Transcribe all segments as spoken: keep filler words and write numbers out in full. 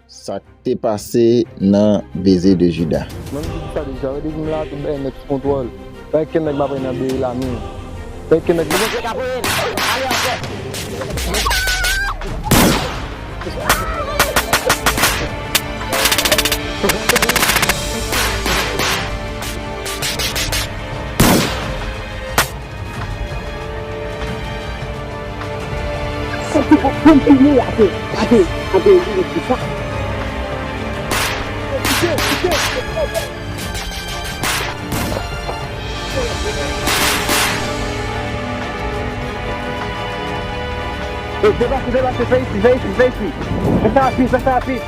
Sa k te pase nan Baiser de Judas. Mwen m di sa deja wi, depi m la tou bagay nèt sou kontwòl. Pa gen kenn nèg m ap pran nan bere la menm. Pa gen kenn nèg. Mesye ka voye l. Ale ankò. Santi pou, pou m pile ate, ate, ate, ate, kisa? Ey, deplase, deplase, fè isi, fè isi, fè isi. Fè sa rapid, fè sa rapid.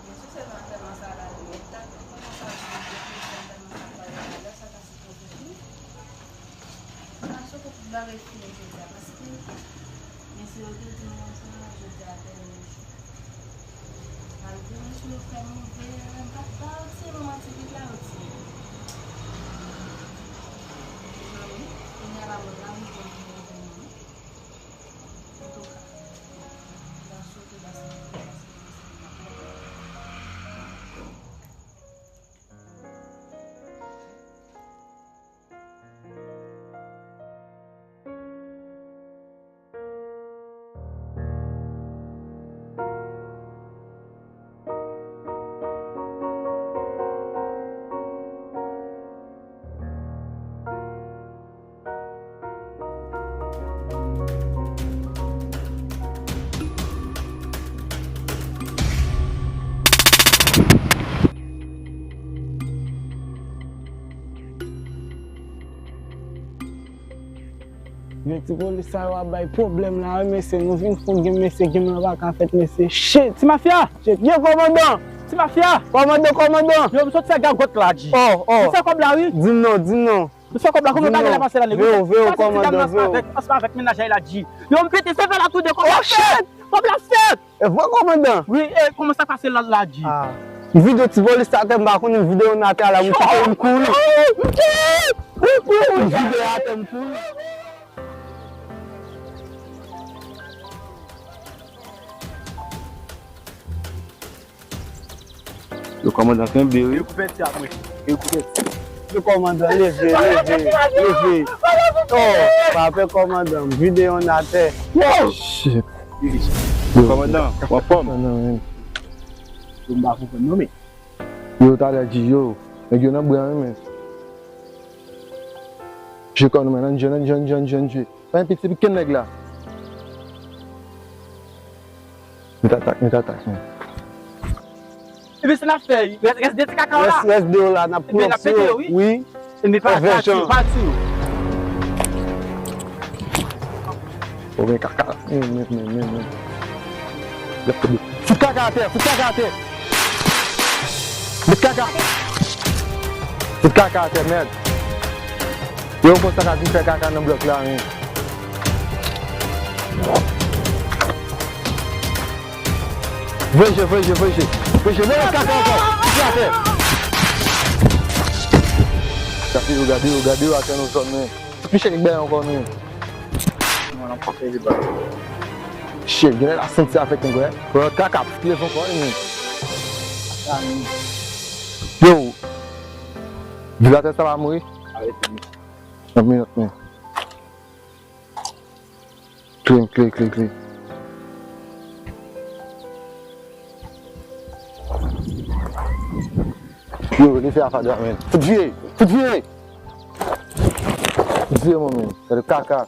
Byen si se pa antèman sa la, li ta kòmanse ap vin deprime, antèman sa pa la, lè sa ta sipoze fini. M ta swete tout bagay fini jodi a, paske mesye yo te di m konsa, jodi a tèlman jou. Malgre mesye yo fè move, m pa, pa retire manti vit la, retire. Kounye a la, mwen pa vin konn move non. Antouka, m ta swete pase. Men ti polis sa yo ap bay pwoblèm la wi mesye, nou vin fou gen mesye, game lan pa ka fèt mesye. Shit! Ti mafya! Shit! Ye kòmandan! Ti mafya! Kòmandan, kòmandan! Yo, m sot fè gagòt la, G. Oh, oh. M fè kòb la, wi. Di m non, di m non. M fè kòb la, konbyen bagay la pase la, nèg? Veyo, veyo, kòmandan, veyo. Ansanm avèk mennaj la, G. Yo, m pete, se fè la toude, kòb la fèt! Kòb la fèt! E vre, kòmandan? Wi, e, kòman sa pase la, la, G? Ah. M vide ti polis atè, m pa konnen m vide yon atè la, m kite m kouri. M vide atè, m kouri. Yo, kòmandan, kenbe wi. Yo, kouvèti a mwen. Yo, kouvèti. Yo, kòmandan, leve, leve, leve. Oh, pa pè kòmandan, m vide yon atè. Shit. Yo, kòmandan, w anfòm? Yo, m pa konprann non, men. Yo, talè di yo, nèg yo nan bran wi, men. Je kò nou, men, nan je, nan je, nan je, nan je. Pa gen piti piken nèg la. Met atak, met atak, men. Ebyen, se n ap fè, rès, rès de ti kaka w la. Rès, rès de yo la, n ap pran yo, wi. Ebyen, pati, pati. O, men kaka. Men, men, men, men, men. Fout kaka atè, fout kaka atè. Met kaka. Fout kaka atè, mèd. Yo, konsa ka vin fè kaka nan blòk la, men. Voye je, voye je, voye je. Voye je, voye kaka ankò. Kaka atè. Gade yo, gade yo, gade yo atè nan zòn, men. Pi chèk bay ankò, men. Shit, genlè la santi avèk mwen, wè. Wè, kaka, ap leve ankò, men. Yo, vilatè sa va mouri. Yon minit, men. Clean, clean, clean, clean. Yo, li fè afè de la men. Fout vire! Fout vire! Fout vire, mwen menm. Gade kaka.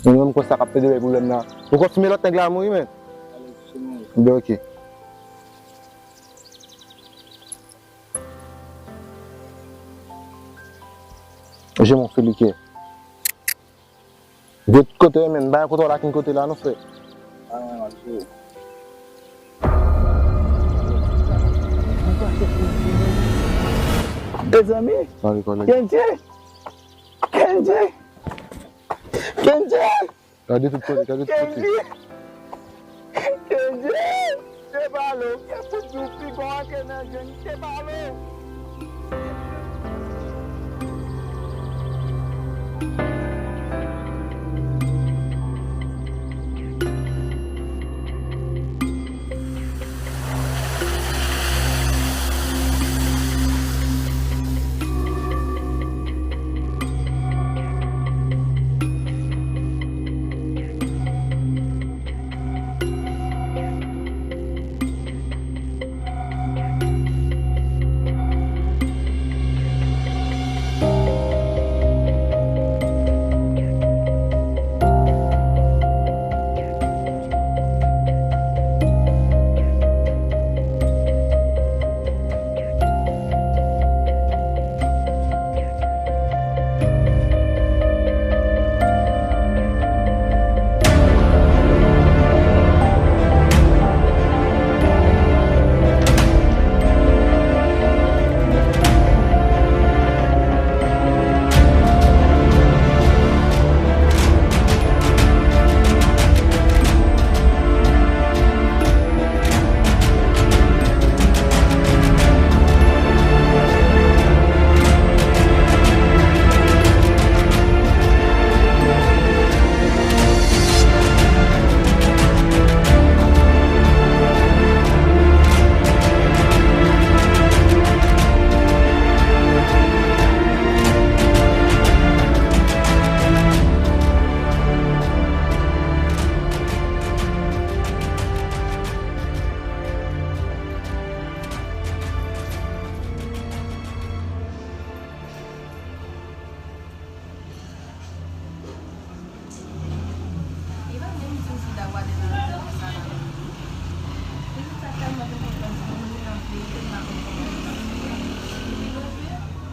Mwen menm konsa k ap plede bay pwoblèm nan. Ou konfime lòt nèg la mouri, men. Ben, ok. Je m'en fous, li ke. De tout kote, men, bay kote w la ki kote la, non, frè. Mezanmi, Kenji! Kenji! Kenji! Gade tout kote, gade tout kote. Kenji! Kenji! Te pale w, ke pou di w pi bon anke nan gang, te pale w. Li pa menm di m si ta pwale nan antèman sa la menm. Se jis sa tèlman te kontan di m, li nan veyite, m pa konn kòman li t ap fè. Li leve,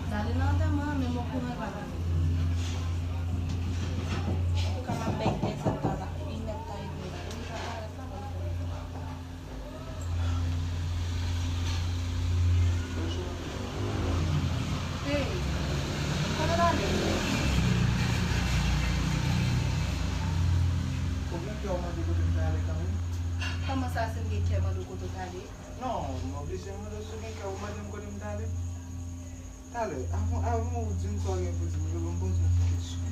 l ale nan antèman an, menm okouran l pa t. Antouka, m ap bèy tèt sa ta la, pi nèt ta ede m. Li pa parèt la, pa l fè. Hey, kote w ale? Ou gen kè w mande kote m ta ale kanmenm? Kòman sa, si m gen kè mande w kote w ta ale? Non, m oblije mande w si w gen kè w mande m kote m ta ale. Talè, avan, avan ou di m sa w gen pou di m, yo, ban m poze yon ti kesyon.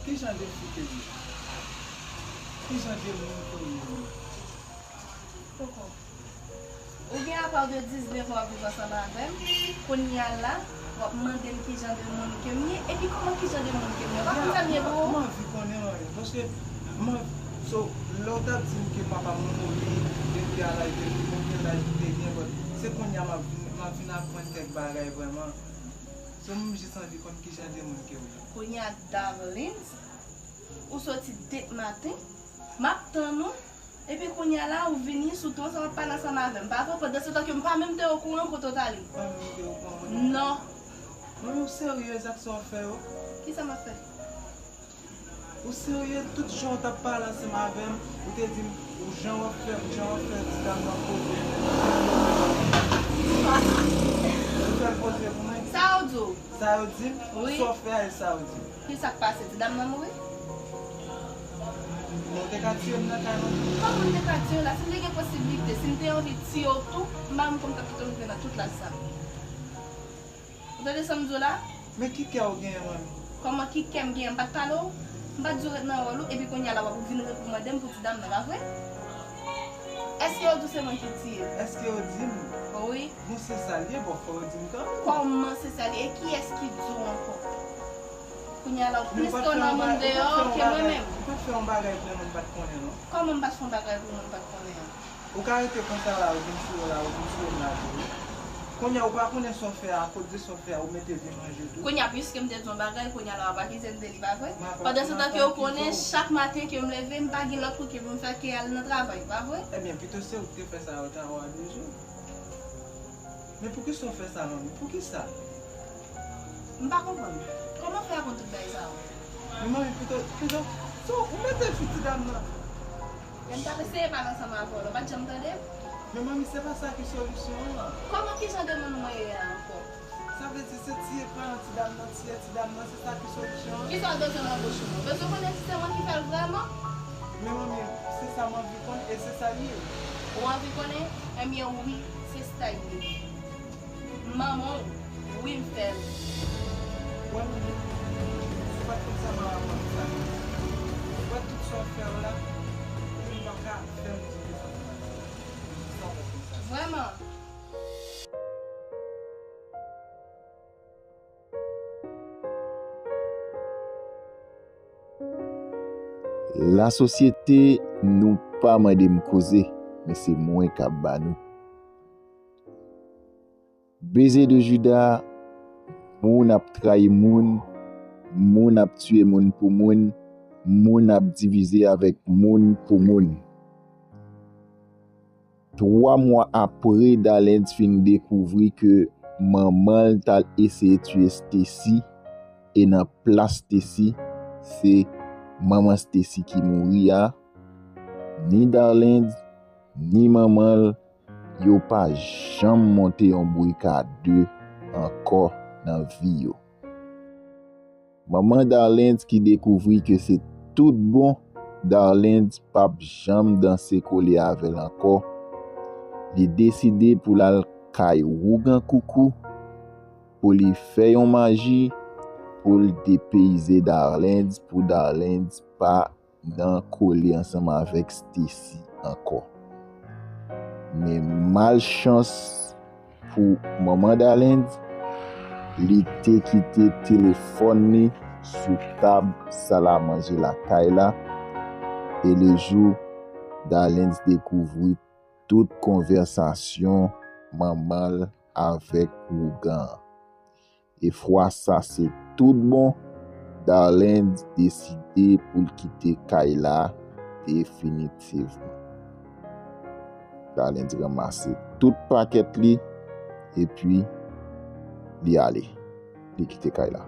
Ki jan de fi ke w ye? Ki jan de moun ke w ye menm? Poko. Ou gen apati de diznèf an w ap viv ansanm avè m, kounye a la, w ap mande m ki jan de moun ke m ye, epi kòman ki jan de moun ke m ye? Ou pa konn sa m ye pou ou? M anvi konnen anyen, paske m anvi, so, lè w t ap di m ke papa m mouri, depi a laj de konbyen laj li te gen, but se kounye a m ap vin, m ap vin aprann kèk bagay vrèman. So, m jis anvi konn ki jan de moun ke w ye. Kounye a, Darlene, ou soti depi maten, m ap tann ou, epi kounye a la, ou vini sou ton sa w ap pale ansanm avè m, pa vre? Pandansetan ke m pa menm te okouran kote w t ale. Pa menm te okouran kote m t ale? Non. Mwen, ou seryez ak sa w fè yo? Kisa m ap fè? Ou serye? Tout jan w t ap pale ansanm avè m, ou te di m, ou jan w ap fè, jan w ap fè ti dam nan poze pou mwen. Ou fè l poze pou mwen. Sa yo di w? Sa yo di m? Wi. Sa w fè a, e sa yo di m. Kisa k pase? Ti dam nan mouri? Men w te ka tiye m nan kay mwen tou. Kòman m te ka tiye w la? Si m te gen posiblite, si m te anvi tiye w tou, m pa menm konn t ap kite w rive nan tout laj sa. Ou tande sa m di w la? Men ki kè w genyen, manmi? Kòman ki kè m genyen? M pa t pale w? M pa t di w ret nan wòl ou, epi kounye a la w ap vin reprimande m pou ti dam nan, pa vre? Èske yo di w se mwen ki tiye l? Èske yo di m? Wi. Bon, se sa l ye, bon, fò yo di m kanmenm. Kòman se sa l ye? E kiyès ki di w ankò? Kounye a la, ou plis konnen moun deyò ke mwen menm. Ou pa t fè yon bagay pou yon moun pa t konnen, non. Kòman m pa t fè yon bagay pou moun pa t konnen an? Ou ka rete konsa la, ou vin sou yo la, ou vin sou yo la, tou. Kounye a, ou pa konnen sa w fè a, akoz de sa w fè a, ou mete vin manje tou. Kounye a, piske m te di yon bagay, kounye a la, w ap akize m de li, pa vre? Pandan se tan ke w konnen, chak maten ke m leve, m pa gen lòt kou ke pou m fè ke al nan travay, pa vre? Ebyen, pito se ou ki te fè sa, yo ta wè deja. Men poukisa w fè sa, manmi? Poukisa? M pa konprann. Kòman w fè a konn tout bagay sa yo? Men manmi, pito, pito, so, ou mete sou ti dam nan. Men m t ap eseye pale ansanm avè w la, ou pa t janm tande m? Men manmi, se pa sa ki solisyon an. Kòman, ki jan de moun mwen ye a ankò? Sa vle di se tiye paran ti dam nan, tiye ti dam nan, se sa ki solisyon an? Kisa w bezwen nan bouch mwen? Ou bezwen konnen si se mwen ki fè l vrèman? Men manmi, se sa m anvi konnen e se sa l ye. Ou anvi konnen? Ebyen wi, se sa l ye. Manman w, wi, m fè l. Wè manmi, si w pa t konn sa m ap aprann sa. Wè tout sa w fè yo la, ou menm pa ka fè m di w sa. Sa w pa t konn sa. Vrèman. Lasosyete, nou pa mande m koze, men se mwen k ap ba nou. Baiser de Judas, moun ap trayi moun, moun ap tiye moun pou moun, moun ap divize avèk moun pou moun. Twa mwa apre, Darlens fin dekouvri ke manman l t al eseye tiye Stacy, e nan plas Stacy, se manman Stacy ki mouri a. Ni Darlens, ni manman l, yo pa janm monte yon brik a de ankò nan vi yo. Manman Darlens ki dekouvri ke se tout bon, Darlens p ap janm danse kole avè l ankò. Li deside pou l al kay wougan koukou, pou li fè yon maji, pou l depeyize Darlens, pou Darlens pa nan kole ansanm avèk Stacy ankò. Men malchans pou manman Darlens, li te kite telefòn li sou tab salamanje lakay la, e le jou Darlens dekouvri tout konvèsasyon manman l avèk wougan an. E fwa sa se tout bon, Darlens deside pou l kite kay la definitivman. Darlens ranmase tout pakèt li, epi li ale. Li kite kay la.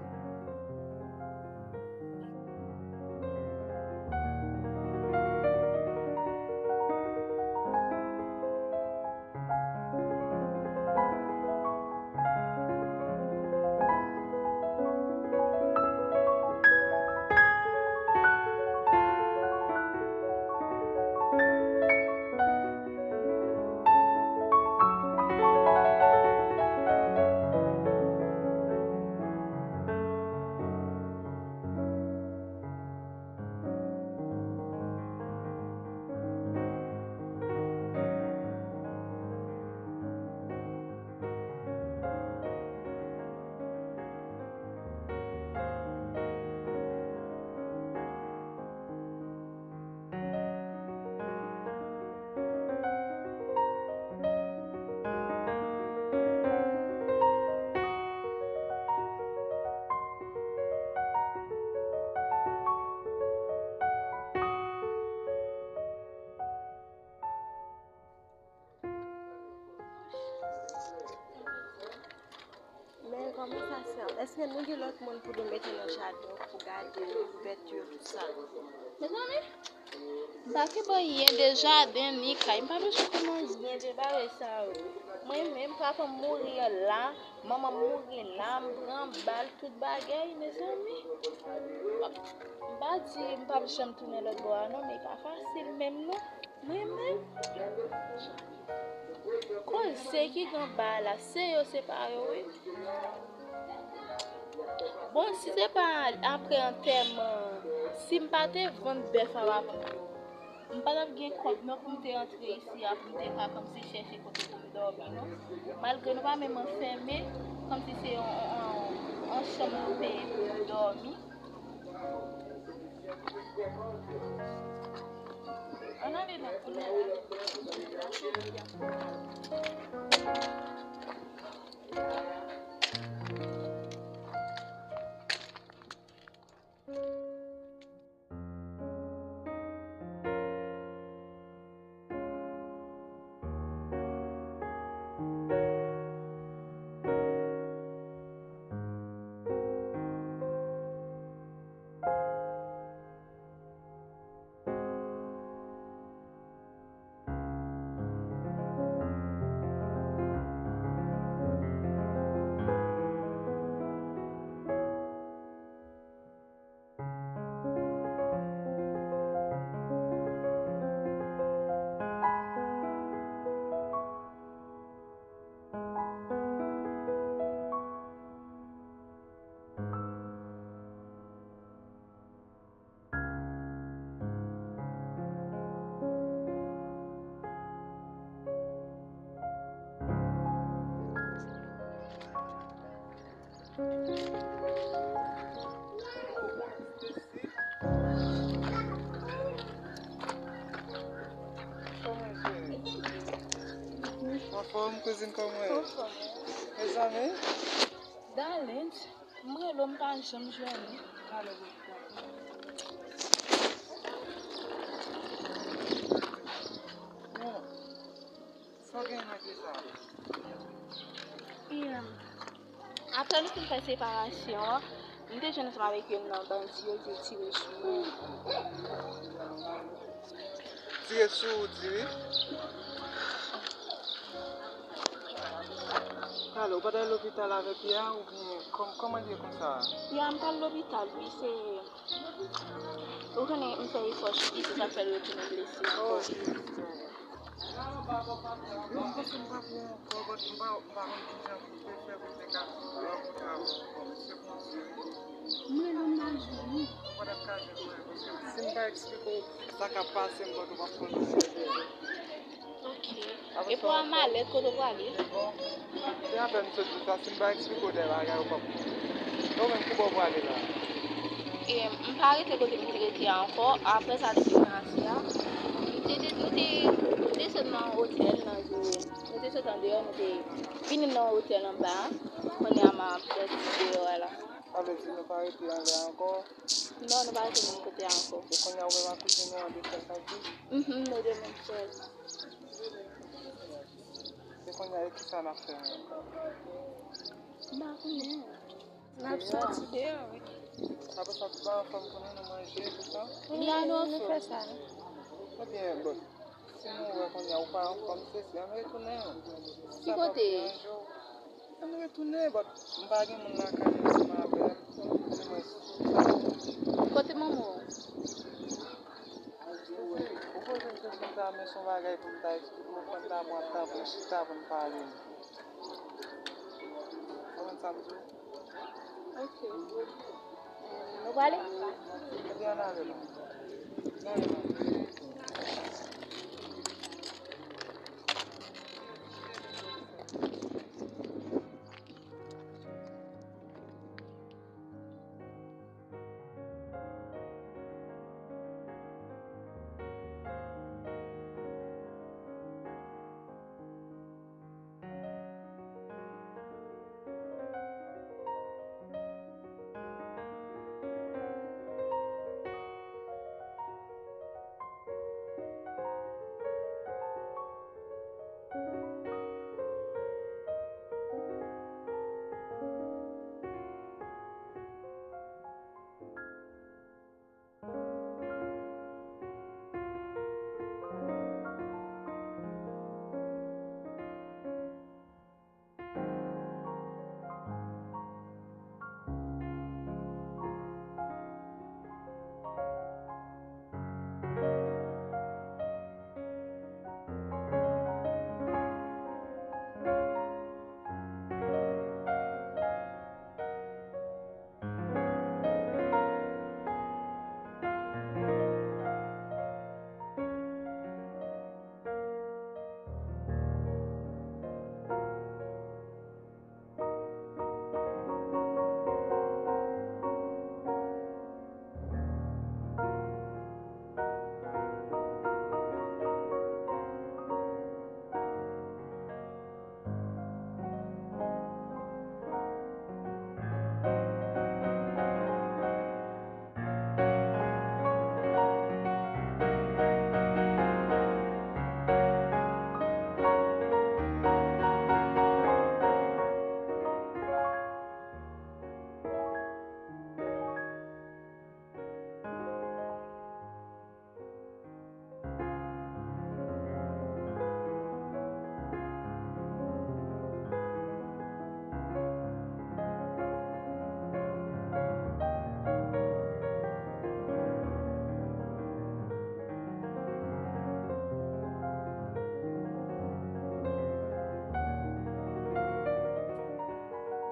Men kòman sa se? Èske nou gen lòt moun pou nou mete nan jaden pou gade bèt yo, tout sa? Mezanmi, m pa kenbe anyen de jaden ni kay. M pa bezwen konn anyen de bagay sa yo. Mwen menm, papa m mouri la, manman m mouri la, m pran bal, tout bagay, mezanmi. M pa di m p ap janm tounen lòt bò a non, men e pa fasil menm non. Mwen menm, koze ki gen anba a la, se yo, se pa yo, wi. Bon, si se pa apre antèman, si m pa te vann bèf a papa m, m pa t ap gen kòb non pou m te rantre isi a, pou m te ka kòmsi chèche kote pou m dòmi, non. Malgre nou pa menm anfème, kòmsi se yon, yon, yon chanm nou peye pou nou dòmi. Ann ale nan koulè a. Anfòm, kouzin, kòman w ye? Anfòm. Mezanmi. Darlene, m rele w, m pa janm jwenn ou. Sa w gen nan pye sa? Apre nou fin fè separasyon an, m te jwenn ansanm avèk youn nan bandi yo ki tire sou mwen. Tire sou ou, di wi. Talè, ou pa t al lopital avè pye a, oubyen kòm-, kòman l ye konsa? Ya, m t al lopital, wi, se, ou konnen, m fè efò chita, se sa k fè l retounen blese ankò. Oh, Jezi. Mwen panse m pa pou ankò, but m pa, m pa konn kijan pou m te fè pou m te ka rankontre avè w ankò, men se Bondye wi. Mwen menm m pa jwenn ou. Ou pa t ap ka jwenn mwen, paske si m pa eksplike w sa k ap pase m, but ou p ap konn anyen. Ok. Epi w a malèt, kote w prale? Bon, se apèn m sot di w sa, si m pa eksplike w de bagay, ou p ap konprann. E ou menm, ki bò w prale la? E, m pa rete kote m te rete a ankò. Apre sa, depi m pase a, m te, te, nou te, nou te sot nan otèl nan jounen. Nou te sot andeyò, nou te vin nan otèl anba a. Kounye a, m ap sòti deyò a la. Sa vle di nou pa rete anlè ankò? Non, nou pa rete menm kote a ankò. E kounye a, ou menm ak kouzin ou an de sèl, sa di? Mhm, nou de menm sèl. E kounye a, e kisa n ap fè menm? M pa konnen. N ap sòti deyò, wi. Apre sa, tout bagay anfòm pou nou, nou manje, tout sa? Wi, nou fè sa. Ebyen, bon, si nou wè kounye a ou pa anfòm, se si, ann retounen. Ki kote? Ann retounen, but m pa gen moun lakay ansanm avè m. Se mwen sou sa. Kote manman w? Ou poze m kesyon sa, men se yon bagay pou m ta eksplike w, fò n ta pran tan pou n chita, pou n pale. Ou konprann sa m di w? Ok. Nou prale? Ebyen, ann ale non. Ann ale non.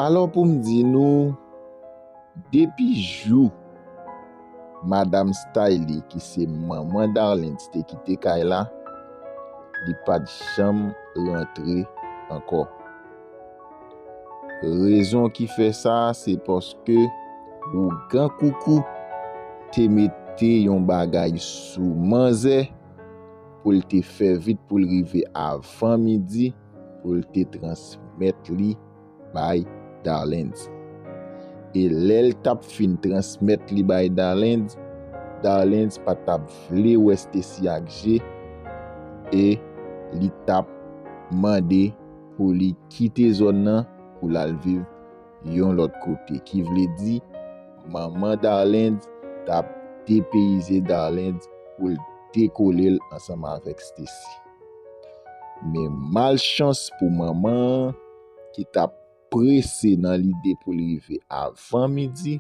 Alò pou m di nou, depi jou Madam Stylie, ki se manman Darlens, te kite kay la, li pa t janm rantre ankò. Rezon ki fè sa, se paske ougan Koukou te mete yon bagay sou manzè pou l te fè vit, pou l rive avan midi, pou l te transmèt li bay Darlens. E lè l t ap fin transmèt li bay Darlens, Darlens pa t ap vle wè Stacy ak je, e li t ap mande pou li kite zòn nan pou l al viv yon lòt kote. Ki vle di, manman Darlens t ap depeyize Darlens pou l dekole l ansanm avèk Stacy. Men malchans pou manman an, ki t ap prese nan lide pou l rive avan midi,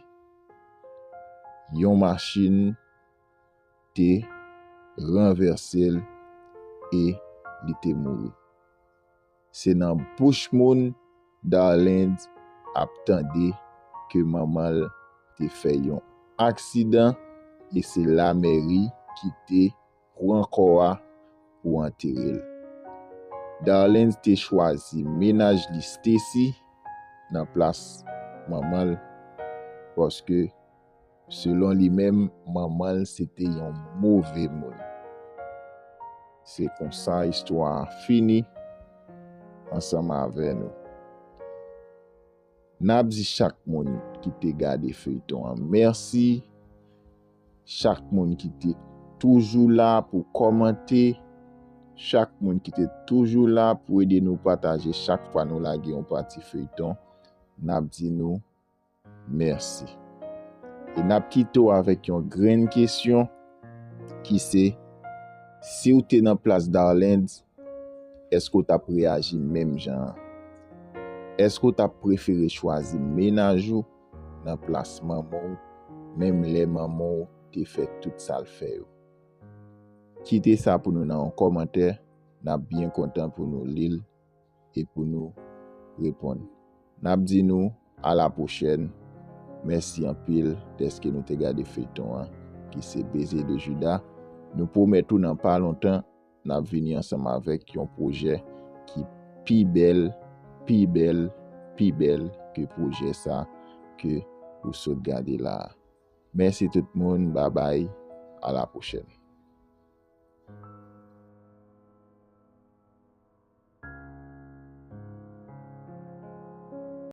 yon machin te ranvèse l e li te mouri. Se nan bouch moun Darlens ap tande ke manman l te fè yon aksidan e se lamèri ki te pran kò a pou antere l. Darlens te chwazi mennaj li Stacy nan plas manman l, paske selon li menm, manman l se te yon move moun. Se konsa istwa a fini ansanm avè nou. N ap di chak moun ki te gade feyton an mèsi, chak moun ki te toujou la pou kòmante, chak moun ki te toujou la pou ede nou pataje chak fwa nou lage yon pati feyton. N ap di nou mèsi. E n ap kite w avèk yon grenn kesyon ki se, si w te nan plas Darlens, èske w t ap reyaji menm jan an? Èske w t ap prefere chwazi mennaj ou nan plas manman w, menm lè manman w te fè tout sa l fè yo? Kite sa pou nou nan yon kòmantè, n ap byen kontan pou nou li l e pou nou reponn. N ap di nou a la pwochèn. Mèsi anpil dèske nou te gade feyton an ki se Baiser de Judas. Nou pwomèt ou nan pa lontan, n ap vini ansanm avèk yon pwojè ki pi bèl, pi bèl, pi bèl ke pwojè sa ke ou sot gade la a. Mèsi tout moun, babay, a la pwochèn.